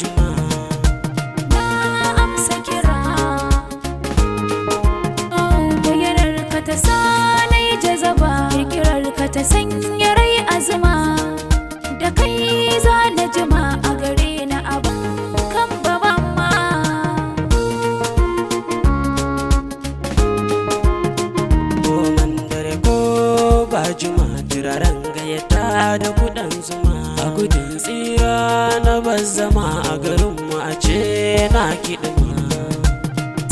juma. Na amsa kira. Oh, bayyanar ka ta sa na yi jazaba, kirkirar ka ta sanya rai azuma. Da kai za na jima a gare na abin kan baban ma. Goman dare ko ba juma, turaren gayyata da kudan zuma. A gudun tsira na bazzama a garinmu a ce na kiɗima.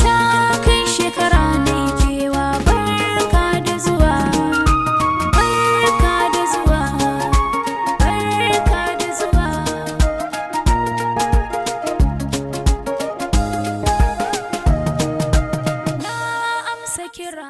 Ta kai shekara na kewa, barka da zuwa, barka da zuwa, barka da zuwa. Na amsa kira.